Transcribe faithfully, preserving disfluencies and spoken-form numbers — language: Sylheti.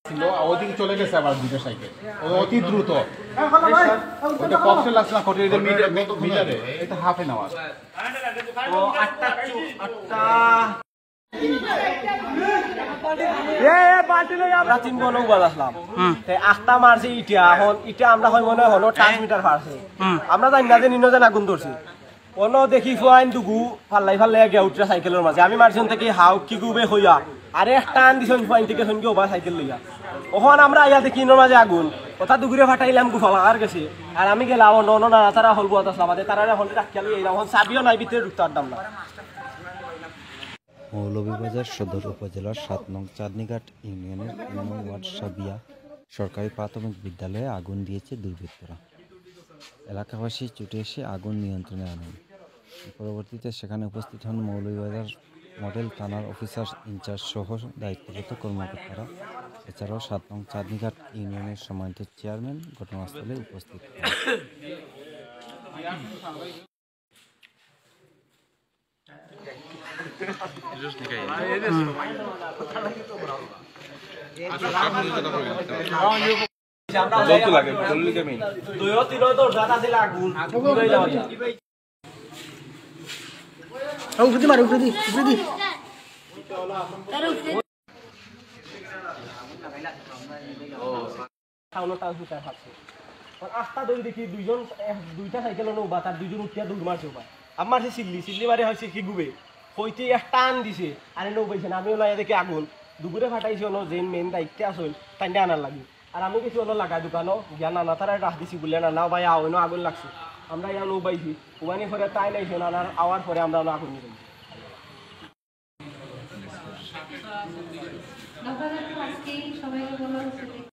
ছিল, ওদিকে চলে গেছে আবার দুটো সাইকেল। ও অতি দ্রুত। ওটা ককটেল আসলে ঘটে, এটা মিটার, মিটারে, এটা হাফ অ্যান আওয়ার। ও আটটা চু-, আটটা। এ, এ, বালতি লই আমরা তিন বোন উবাদ আসলাম। হুম। তে আখতা মারছে ইটা, এখন ইটা আমরা হয় মনে হয় হলো ট্রান্সমিটার ফারছে। হুম। আমরা জানি না যে নিনো যেন আগুন ধরছে। অনো দেখি ফুয়াইন দুগু ফাল্লাই ফাল্লাই গিয়া উঠরা সাইকেলর মাঝে। আমি মারছি অন থাকি হাউ কি গুবে হইয়া। আরে এক টান দিছইন ফুয়াইন থাকি সঙ্গে ওবা সাইকেল লইয়া। অখন আমরা আইয়া দেখি ইনোর মাঝে আগুন। ওটা দুগুরে ফাটাইলাম গুফা লাগার গেছে। আর আমি গেলাম অনো, অনো না, তারা হল বুয়াত আসলাম। আদে তারা এখন রাখিয়া লই আইলাম। এখন চাবিও নাই, ভিতরে ঢুকতে পারতাম না। মৌলভীবাজার সদর উপজেলার সাত নং চাঁদনীঘাট ইউনিয়নের তিন নং ওয়ার্ড সাবিয়া সরকারি প্রাথমিক বিদ্যালয়ে আগুন দিয়েছে দুর্বৃত্তরা। এলাকাবাসী ছুটে এসে আগুন নিয়ন্ত্রণে আনেন। পরবর্তীতে সেখানে উপস্থিত হন মৌলভীবাজার মডেল থানার অফিসার ইনচার্জ সহ দায়িত্বরত কর্মকর্তারা। এছাড়াও সাত নং চাঁদনীঘাট ইউনিয়নের সম্মানিত চেয়ারম্যান ঘটনাস্থলে উপস্থিত হন। উপরে দি মার, উপরে দি, উপরে দি। টাউনো টাউন হুতায় ফালছে। আর আস্তা ধরি দেখি দুইজন, এক, দুইটা সাইকেল অনো উবা, তার দুইজন উঠিয়া দৌড় মারছে উবা। আর মারছে সিল্লি, সিল্লি মারি হইছে কি গুবে। হইতে এক টান দিছে, আরে নৌ পাইছে না, আমি ওলাই দেখি আগুন। দুপুরে ফাটাইছে অনো, যে মেইন দায়িত্বে আছইন, তাইন আনার লাগি। আর আমি গেছি অনো লাগা দোকানো, গিয়া নানা তারা ডাক দিছি, বলে, "না, না ভাই, আও, অনো আগুন লাগছে।" আমরা ইয়া নৌ পাইছি, উবানি পরে তাই নাইছে, নানার আওয়ার পরে আমরা অনো আগুন নিয়ে